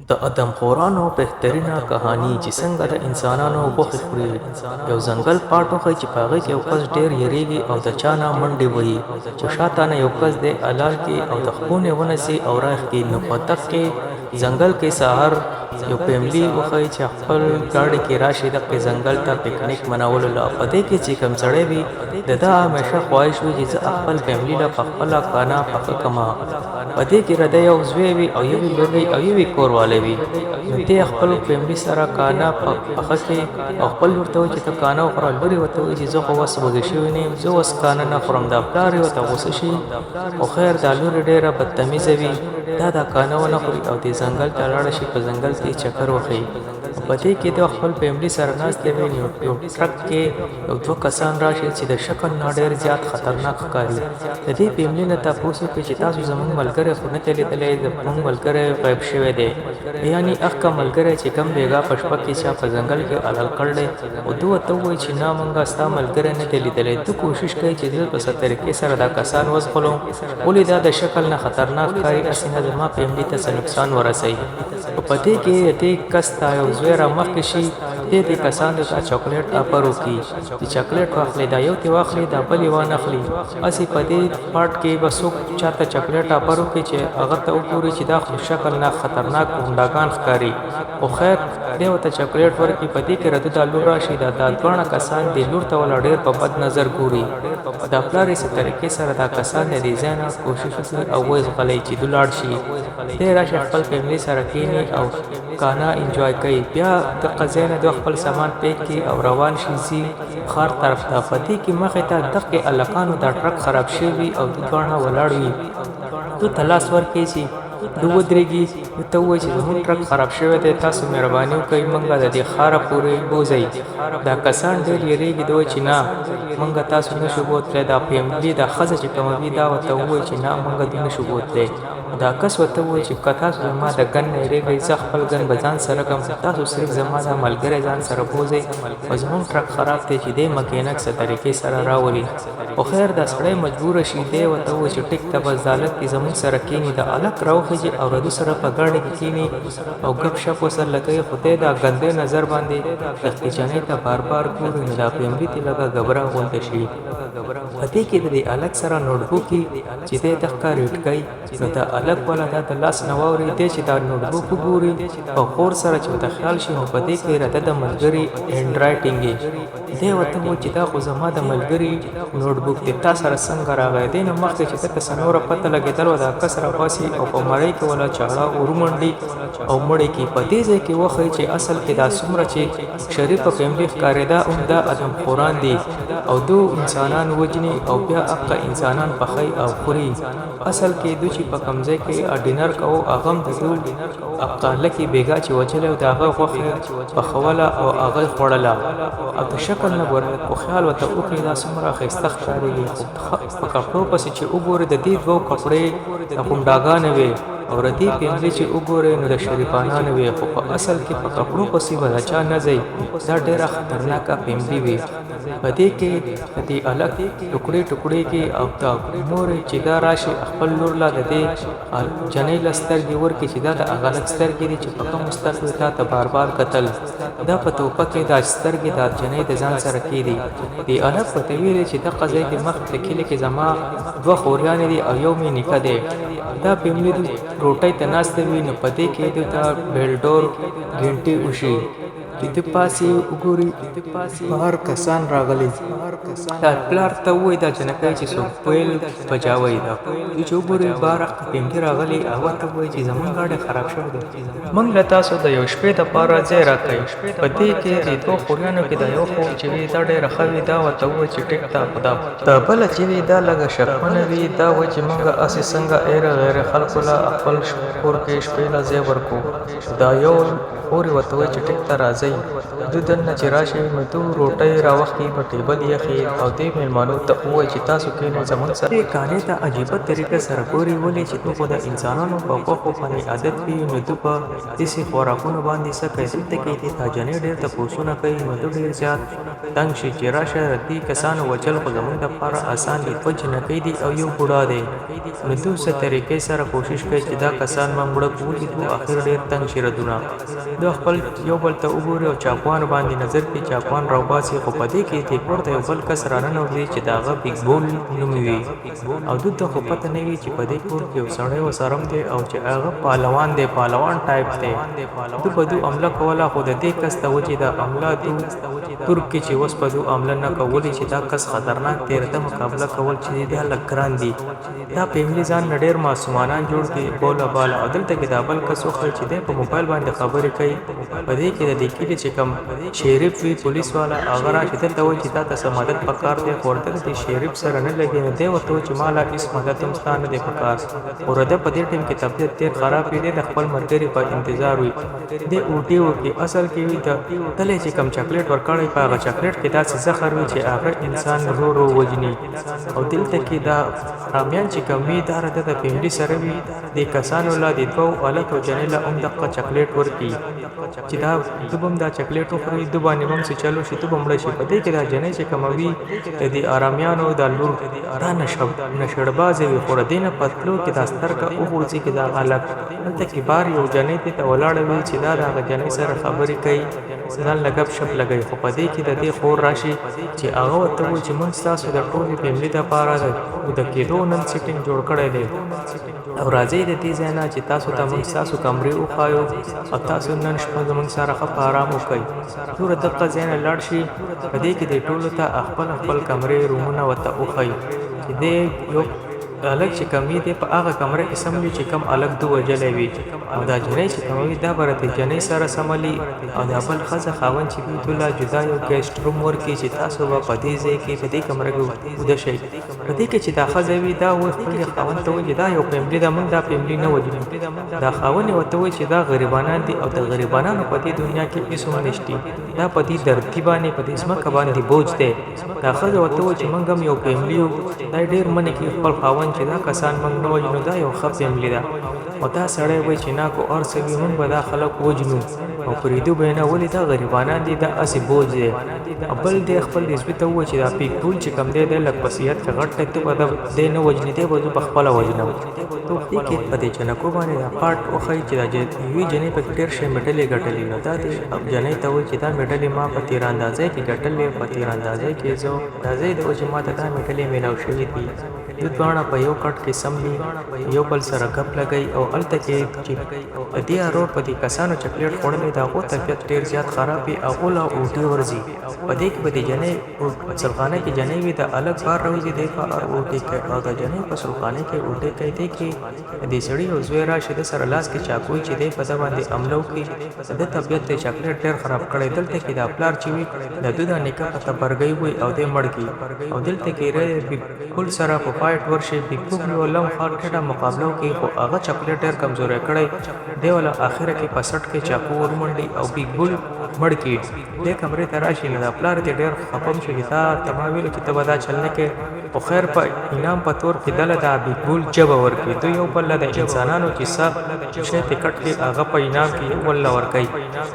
د ادمخورانو بهترینه کهاني چې څنګه د انسانانو غوښې خوري. یو ځنګل پاټ وښيي چې په هغې کې یو کس ډېر یریږي او د چا نه منډې وهي، خو شاته نه یو کس دی حلال کړي او د خپو نه ونیسي او رایخ کړي. نو په دقې ځنګل کې سهار یو فیملی وښيي چې خپل ګاډي کې راشي دقې ځنګل ته پکنیک منولو له. په دې کې چې کوم سړی وي د ده همیشه خواهش وي چې زه خپل فیملی له پخپله کانا پخه کړم. په دې کې رده یو زوی وي او یوې لور وي او یوې کور والی وي. نو دی خپل فیملی سره کانا پخه کړي او خپل لور ته وایي چې ته کانا وخوره. لور یې ورته وایي چې زه خو اوس وږی شوی نه یم، زه اوس کانا نه خورم. دا پلار یې ورته غوسه شي، خو خیر دا لور یې ډېره بدتمیزه وي، دا دا کانا ونه خوري او دې ځنګل ته لاړه شي، په ځنګل کې چکر وهي. په دې کې د خپل فیملی سره ناست دی وي، نو یو ټرک کې یو دوه کسان راشي چې د شکل نه ډېر زیات خطرناک ښکاري. د دې فیملی نه تپوس وکړي چې تاسو زموږ ملګری خو نه دی لیدلی، زموږ ملګری غیب شوی دی، یعنی هغه ملګری چې کوم بېګا په شپه کې چا په ځنګل کې حلال کړی دی. خو دوی ورته ووایي چې نه، موږ ستا ملګری نه دی لیدلی. ده کوشش کوي چې زه په څه طریقې سره دا کسان وځغلوم، ولې دا د شکل نه خطرناک ښکاري، هسې نه زما فیملی ته څه نقصان ورسوي. خو په دې کې د دې کس ته یو زوی را مخکې شي، دی دې کسانو ته چاکلیټ آفر وکړي چې چاکلیټ واخلئ. دا یو ترې واخلي، دا بل یې وانخلي. هسې په دې پارټ کې به څوک چاته چاکلیټ آفر وکړي چې هغه ته وګوري چې دا خو شکل نه خطرناک غونډاګان ښکاري، خو خیر دی ورته چاکلیټ ورکړي. په دې کې ردو دا لور راشي، دا دا دواړه کسان دې لور ته ولا ډېر په بد نظر ګوري. دا پلار یې څه طریقې سره دا کسان د دې ځای نه کوشش وکړي او ویې ځغلوي چې دوی لاړ شي. دی راشي خپل فیملی سره کینی او کانا انجوای کوي. بیا دقه ځای نه دوی خپل سامان پیک کړي او روان شي، ځي ښار طرف ته. په دې کې مخې ته دقې هلکانو دا ټرک خراب شوی وي او دوی دواړه ولاړ وي. دوی ته لاس ورکړي چې دوی ودرېږي. دوی ته ووایي چې زموږ ټرک خراب شوی دی، تاسو مهرباني وکړئ موږ د دې ښاره پورې بوځئ. دا کسان ډېر یریږي، دوی وایي چې نه، موږ تاسو نشو بوتلی. دا فیملی دا ښځه چې کومه وي دا ورته ووایي چې نه، موږ دوی نشو بوتلی. دا کس ورته ووایي چې که تاسو زما د ګن نه یریږئ، زه خپل ګن به ځان سره کړم، تاسو صرف زما دا ملګری ځان سره بوځئ او زموږ ټرک خراب دی چې دی مکینک څه طریقې سره راولي. خو خیر دا سړی مجبور شي، دی ورته ووایي چې ټیک ته بس دا هلک دې زموږ سره کیني. دا هلک راوخیژي او ردو سره په ګاډي کې کیني او ګپ شپ ورسره لګوي. خو دی دا ګندې نظر باندې دغې جنۍ ته بار بار ګوري، نو دا فیملی ترې لږه ګبره غونډه شي. په دې کې د دې هلک سره نوټبوک وي چې دی دغه ریډ کوي. نو دا هلک والا دا د لاس نه واوري، دی چې دا نوټبوک وګوري په غور سره چې ورته خیال شي، نو په دې کې راته د ملګري هینډ رایټینګ یې. دی ورته ووایي چې دا خو زما د ملګري نوټبوک دی، تا سره څنګه راغی؟ دی نه مخکې چې ده ته څه نوره پته لګېدله وه، دا کس راباسي او په مرۍ کې ولا چاړه ورومنډي او مړی کړي. په دې ځای کې وښيي چې اصل کې دا څومره چې شریفه فیملی ښکارېده هم دا ادمخوران دي او دو انسانان وژني او بیا هغه انسانان پخوي او خوري. اصل کې دوی چې په کوم ځای کې ډینر کوو، هغه هم د دوی هغه لکې بېګا چې وژلی او د هغه غوښه پخوله او هغه یې خوړله. او د شکل نه ګوره خو خیال ورته وکړي دا څومره ښایسته ښکارېږي، خو په کپړو پسې چې وګورې د دې دوو کپړې د غونډاګانې وې او د دې فیملی چې وګورې نو د شریفانانو وې، خو په اصل کې په کپړو پسې به د چا نه ځئ، دا ډېره خطرناکه فیملی وي. په دې کې د دې هلک ټوکړې ټوکړې کې او د مور چې دا راشي خپل لور له د دې جنۍ له سترګې ورکړي چې دا د هغه هلک سترګې دي چې په کومو سترګو یې تا ته بار بار کتل. دا په توپه کې دا سترګې دا جنۍ د ځان سره کېدي. دې هلک ورته ویلي چې دغه ځای کې مخ ته کلي کې زما دوه خوریانې دي او یو مې نیکه دی. دا فیملی دوی روټۍ ته ناسته وي، نو په دې کې دوی ته بیلډور ګینټي وشي چې ته پاسې وګوري بهر کسان راغلي. دا پلار ته ووایي دا جنکۍ چې څوک پیل بجاوي، دا دوی چې وګوري بهر فیملی راغلي، هغه ته ووایي چې زمونږ ګاډی خراب شوی دی، موږ له تاسو د یو شپې دپاره ځای راکړئ. په دې کې د دوو خوریانو کې دا یو خور چې وي دا ډېره ښه وي، دا ورته ووایي چې ټیک ته، خو دا بله چې وي دا لږه شکمنه وي، دا وایي چې موږ هسې څنګه ایره غیرې خلکو له خپل کور کې شپې له ځای ورکړو. دا یو خور یې ورته وایي چې ټیک ته راځئ. وتئ. دو دننه چې راشي نو دو روټۍ راوخي په ټیبل یخي او دې میلمانو ته ووایي چې تاسو کینئ زمونږ سره. دې کانې ته عجیبه طریقه سره ګوري ولې چې دو خو د انسانانو په غوښو باندې عادت وي نو دو په داسې خوراکونو باندې څه کوي. دلته کې دې دا جنۍ ډېر تپوسونه کوي نو دو ډېر زیات تنګ شي چې راشه د دې کسانو وژل خو زمونږ دپاره اسان دي، دوه جینکۍ دي او یو بوډا دی. نو دو څه طریقې سره کوشش کوي چې دا کسان مونږ مړه کړو ولې دو اخر ډېر تنګ شي. ردونه دوی خپل یو بل ته وګوري او چاقوانو باندې نظر کړي، چاقوان راوباسي، خو په دې کې دې کور ته یو بل کس راننوځي چې د هغه بیګ بول نوم وي او دوی ته خو پته نه وي چې په دې کور کې یو سړی ورسره هم دی او چې هغه پهلوان دی، پهلوان ټایپ دی. دوی په دوی حمله کوله خو د دې کس د وجې دا حمله دو ترک کې چې اوس په دوی حمله نه کولی چې دا کس خطرناک دی، د ده مقابله کول چې دا لږ ګران دي. دا فیملی ځان نه ډیر معصومانان جوړ کړي بوله باله. او دلته کې دا بل کس وښيي چې دی په موبایل باندې خبرې کوي. په دې کې د دې کلي چې کوم شیریف وي پولیس والا هغه راشي دلته وایي چې تا ته څه مدد پکار دی، خو ورته د دې شیریف سره نه لګي نو دی ورته وایي چې مالا هیڅ مدد هم ستا نه دی پکار. خو د ده په دې ټیم کې طبیعت ډیر خراب وي، دی د خپل ملګري په انتظار وي، دی الټي وکړي. اصل کې وي د تلې چې کوم چاکلیټ ورکړی په هغه چاکلیټ کې داسې زهر وي چې هغه انسان ورو ورو وژني. او دلته کې دا حرامیان چې کوم وي دا د ده فیملی سره وي، دې کسانو له د دوو هلک او جنۍ له هم دقه چاکلیټ ورکړي چې دا ده به هم دا چاکلیټ وخوري، ده باندې به هم څه چل وشي، ده به مړه شي. په دې کې دا جنۍ چې کومه وي د دې حرامیانو دا لور دا نشړبازې وي، خو د دې نه په تلو کې دا سترګه وغورځېږي د هغه هلک. دلته کې بار یو جنۍ دې ته ولاړه وي چې دا د هغه جنۍ سره خبرې کوي، ځان له ګپ شپ لګوي، خو په دې کې د دې خور راشي چې هغه ورته ووایي چې موږ ستاسو د ټولې فیملی دپاره د اوده کېدو نن سیټینګ جوړ کړی دی او راځئ د دې ځای نه چې تاسو ته موږ ستاسو کمرې وښایو او تاسو نن شپه زموږ سره ښه په ارام وکړئ. ټوله دقه ځای نه لاړ شي. په دې کې دې ټولو ته خپل خپل کمرې رومونه ورته وښایي چې دی یو هلک چې کوم وي دی په هغه کمره کې سملي چې کوم هلک ده وژلی وي او دا جنۍ چې کومه وي دا به د جنۍ سره سملي او دا بل ښځه خاوند چې وي دوی له جدا یو ګیسټ روم ورکړي چې تاسو به په دې ځای کې په دې کمره کې وده شئ. په دې کې چې دا ښځه وي دا وایي خپل خاوند ته وایي چې دا یو فیملي ده، موږ دا فیملي نه وژنو. دا خاوند یې ورته وایي چې دا غریبانان دي او د غریبانانو په دې دنیا کې هېڅ هم نشتي، دا په دې دردي باندې په دې ځمکه باندې بوج دی. دا ښځه ورته وایي چې موږ هم یو فیملي یو، دا ډېر منع کوي خپل خاوند چې دا کسان موږ نه وژنو، دا یو ښه فیملي ده. او دا سړی وایي چې نه کو هر څه وي موږ به دا خلک وژنو او پرېږدو به یې نه، ولې دا غریبانان دي، دا هسې بوج دی. او بل دی خپل دې زوی ته ووایي چې دا پیک بول چې کوم دی دی لږ په صحت کې غټ دی، ته به دی نه وژنې، دی به زه په خپله وژنم. ته دې کې په دې جنکو باندې دا پارټ وښایي چې دا یوې جنۍ پکې ډېر شی میډلې ګټلې، نو دا دې جنۍ ته وایي چې دا میډلې ما په تیراندازۍ کې ګټلې، په تیراندازۍ کې زه اندازۍ د وجې ما ته دا میډلې میلاو شوې دي. دوی دواړه په یو کټ کې سملي، یو بل سره ګپ لګوي او هلته کې چې د دې ارور په دې کسانو چاکلیټ خوړلی د هغو طبیعت ډېر زیات خراب وي، هغو له الټي ورځي. په دې کې به د جنۍ په سلخانه کې جنۍ وي، د هلک بار راوځي، دی په هر الټي کوي او د جنۍ په سلخانه کې الټي کوي. دې کې د دې سړي یو زوی راشي، ده سره لاس کې چاقو وي چې دی په ده باندې حمله وکړي، د ده طبیعت د چاکلیټ ډېر خراب کړی. دلته کې دا پلار چې وي د ده دا نیکه په تبرګۍ وي او دی مړ کړي. او دلته کې ری بل سره په فایټ ورشي، بیګ بوب یو لم ښه ټیټه مقابله وکړي خو هغه چاکلیټ ډېر کمزوری کړی دی، وله اخره کې په سټ کې چاقو ورمنډي او بیګ بول مړ کړي. دی کمرې ته راشي نو دا پلار دې ډېر خفه شي چې تا ته ما ویل چې ته به دا چل نه کوې، خو خیر په انعام په تور کې دله دا بیګ بول ژبه ورکړي. دوی یو بل له د انسانانو چې څه شی ترې کټ کړي هغه په انعام کې یو بل له ورکوي.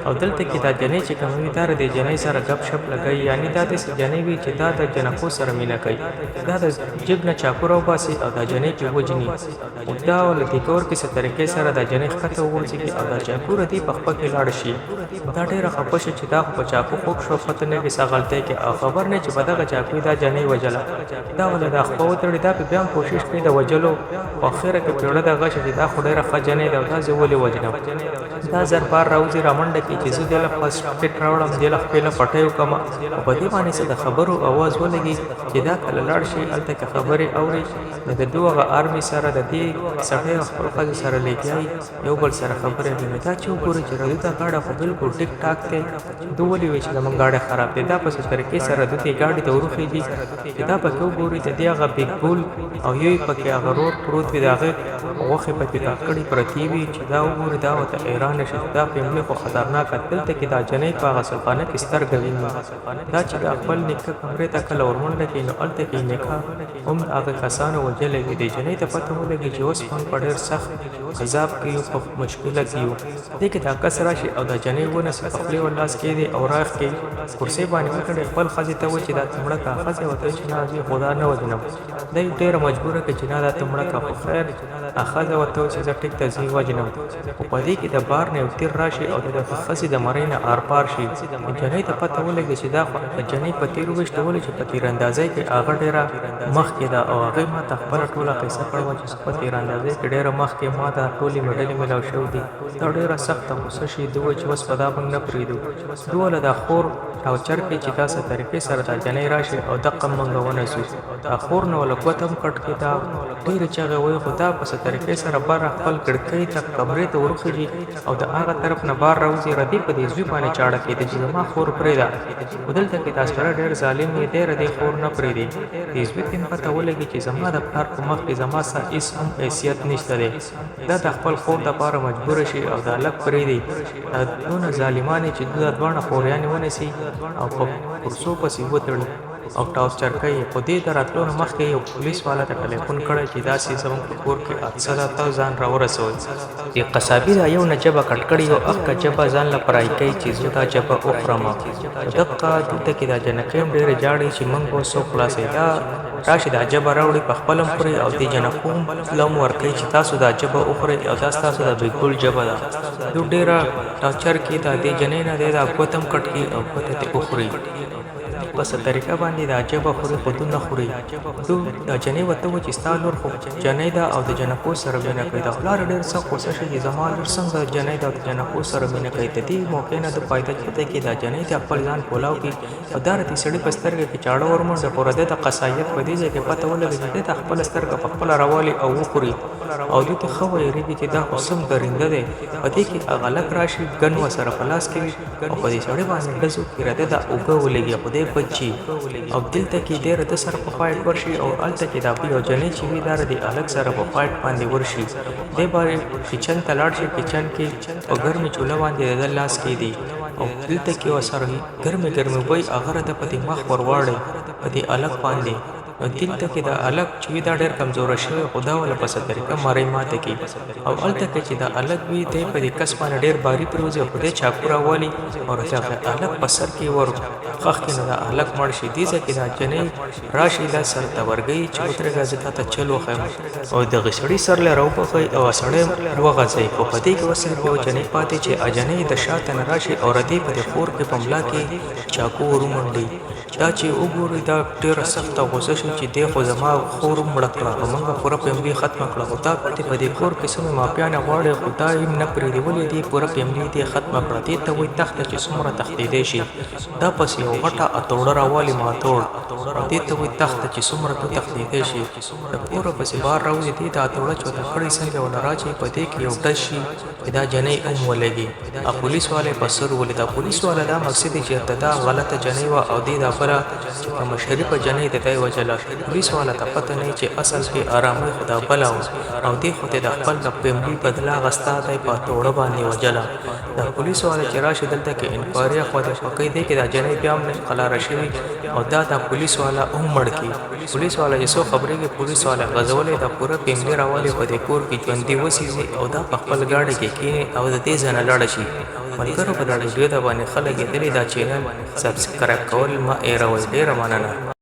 او دلته کې دا جنۍ چې کومه وي دا د دې جنۍ سره ګپ شپ لګوي، یعنې دا داسې جنۍ وي چې دا د جنکو سره مینه کوي، دا د جیب نه چاقو راوباسي او دا جنۍ پرې وژني. خو دا له دې کور کې څه طریقې سره دا جنۍ ښکته وغورځېږي او دا چاقو ردې په خپه کې لاړ شي. دا ډېره خفه شي چې دا خو په چاقو خوږ شوه، پته نه لګي څه غلطۍ کې او خبر نه چې په دغه چاقو یې دا جنۍ وژله. دا وله دا خپه وتړي، دا پرې بیا هم کوشش کوي د وژلو، خو اخره کې پرې زړه دغه شي چې دا خو ډېره ښه جنۍ ده او دا زه ولې وژنم. دا زر بار راوځي رامنډه کړي چې زه دې له فرسټ کټ راوړم، دې له خپې له پټۍ وکړم، خو په دې باندې څه د خبرو اواز ولګي چې دا کله لاړ شي هلته که خبرې اوري نو د دوه هغه آرمي سره د دې سړی او خپل ښځې سره لګیا وي یو بل سره خبرې کوي. نو دا چې وګوري چې د دوی ګاډی خو بالکل ټیک ټاک دی، دوی ولې وایي چې زموږ ګاډی خراب دی؟ دا په څه طریقې سره د دې ګاډي ته وروخېږي چې دا پکې وګوري وګوري د دې هغه بیګ بول او یو یې پکې هغه رور پروت وي، د هغې غوښې پکې کټ کړي پرتې وي. چې دا وګوري دا ورته حیرانه شي چې دا فیملي خو خطرناکه. دلته کې دا جنۍ په غسلخانه کې سترګه ویني. دا چې د خپل نیکه کمرې ته کله ورمنډه کوي نو هلته کې نیکه هم د هغه کسانو وژلی وي. دې جنۍ ته پته ولګي چې اوس موږ په ډېر سخت عذاب کې یو، په مشکله کې یو. دې کې دا کس راشي او دا جنۍ ونیسي، په خولې ور لاس کېږدي او راخ کې کرسۍ باندې وتړي. خپل ښځې ته وایي چې دا ته مړه کړه. ښځې ورته وایي چې نه، زه خو دا نه وژنم. دی ډېره مجبوره کړي چې نه، دا ته مړه کړه. خو خیر، ښځه ورته وایي چې زه ټیک ته زه یې وژنم. خو په دې کې د بار نه یو تیر راشي او د ښځې د مرۍ نه آرپار شي. جنۍ ته پته ولګي چې دا خو جنۍ په تیر وویشته، ولې چې په تیراندازۍ کې هغه ډېره مخکې ده او هغې ما ته خپله ټوله قصه کړې وه چې زه په تیراندازۍ کې ډېره مخکې یم، ما ته ټولې میډلې میلاو شوې دي. دا ډېره سخته غوسه شي. دوی وایي چې اوس به دا موږ نه پرېږدو. دوی له دا خور ټاوچر کوي چې دا څه طریقې سره دا جنۍ راشي او دقه موږ ونیسو. دا خور نه له ګوته هم کټ کړي. دا ډېرې چغې وهي، خو دا په څه طریقې سره بره خپل کړکۍ ته کمرې ته وروخیژي او د هغه طرف نه بار راوځي. ردې په دې زوی باندې چاړه کېده چې زما خور پرېږده. خو دلته کې دا سړی ډېر ظالم وي، دی ردې خور نه پرېږدي. دې زوی ته هم پته ولګي چې زما د پلار په مخ کې زما څه هېڅ هم حیثیت نشته دی. دا د خپل خور دپاره مجبوره شي او دا هلک پرېږدي. دا دونه ظالمان چې دا دواړه خوریانې ونیسي او په کرسو پسې وتړي او ټارچر کوي. خو دې د راتلو نه مخکې یو پولیس والا ته ټلیفون کړی چې داسې زموږ په کور کې حادثه ده، ته ځان راورسوئ. دې قصابي دا یو نه ژبه کټ کړي او اکه ژبه ځان له پرای کوي چې زه دا ژبه وخورم. دقه دلته کې دا جنکۍ هم ډېرې ژاړي چې موږ به څوک خلاصوي. دا راشي دا ژبه راوړي، په خپله هم خوري او دې جنکو له هم ورکوي چې تاسو دا ژبه وخورئ او دا ستاسو د بیګول ژبه ده. دوی ډېره ټارچر کوي. دا دې جنۍ نه دی دا ګوته هم کټ کړي او ګوته ترې وخوري. په څه طریقه باندې دا ژبه خوري، خو دو نه خوري. دو دا جنۍ ورته وایي چې ستا لور خو جنۍ ده او د جنکو سره مینه کوي. دا پلار ډېر سخت غوسه شي چې زما لور څنګه جنۍ ده او د جنکو سره مینه کوي. د دې موقع نه د فایده چېرته کې دا جنۍ ته خپل ځان کولاو کړي او دا د سړي په سترګه کې چاړه ورمنډه. خو د ده قصایت په دې ځای کې پته ولګي چې ده ته خپله سترګه په خپله راوالي او وخوري او دوی ته ښه ویریږي چې دا خو څنګه درنده دی. په دې کې هغه هلک راشي، ګن ورسره په لاس کې وي او په دې سړي باندې ډز وکړي. راته دا اوږه ولګي خو دی بچ شي او دلته کې دی د سره په فایټ ورشي او هلته کې دا یو جنۍ چې وي دا د هلک سره په فایټ باندې ورشي. دی باندې کچن ته لاړ شي، کچن کې په ګرمې چوله باندې د ده لاس کېږدي او دلته کې ورسره ګرمې ګرمې اوبه هغه راته په دې مخ ورواړوي په دې هلک باندې. نو دلته کې دا هلک چې وي دا ډېر کمزوری شوی، خو دا وله په څه طریقه مرۍ ماته کړي او هلته کې چې دا هلک وي دی په دې کس باندې ډېر باري پرېوځي، خو دی چاقو راوالي او د هغه هلک په سر کې ور ښخ کړي نو دا هلک مړ شي. دې ځای کې دا جنۍ راشي، دا سر ته ورګوي چې ودرېږه، زه تا ته چل وښیم او دغه سړي سر له راوبخوي او سړی وغځوي. خو په دې کې اوس صرف یوه جنۍ پاتې چې جنۍ د شاته نه راشي او ردې په دې خور کې په ملا کې چاقو ورومنډي. دا چې وګوري دا ډېره سخته غوسه شي چې دې خو زما خور مړه کړه او موږ پوره فیملي ختمه کړه، خو دا په دې کور کې څه مې مافیانې غواړي خو دا یې نه پرېږدي، ولې دې پوره فیملي دې ختمه کړه. دې ته وایي تخته چې څومره تښتېدی شي. دا پسې یو غټه اتوړه راوالي ماتوړ او دې ته وایي تخته چې څومره ته تښتېدی شي. د کوره پسې بار راوځي، دې دا اتوړه چې ورته کړې څنګه ونه راچي په دې کې یو ډز شي چې دا جنۍ هم ولګي. پولیس والا یې په سر ولي. دا پولیس والا دا مقصد چې چېرته دا غلطه جنۍ وه او دې دا بله چې کومه شریفه جنۍ ده دا یې وژله. پولیس والا ته پته نه چې اصل کې ارامۍ خو دا بله وه او دې خو ترې د خپل د فیملي بدله اخیسته، دا یې په اتوړه باندې وژله. دا پولیس والا چې راشي دلته کې انکوایري اخوا دېخوا کوي، دې کې دا جنۍ بیا هم نه قلاره شوي او دا دا پولیس والا هم مړ کړي. پولیس والا چې څو خبرېږي پولیس والا غځولی دا پوره فیملي راولي په دې کور کې ژوندي وسیځي او دا په خپل ګاډي کې کښېني او د دې ځای نه لاړه شي. ملګرو که دا ویډیو د باندې ښه لګېدلې دا چینل سبسکرایب کول مه هېروئ. ډېره مننه.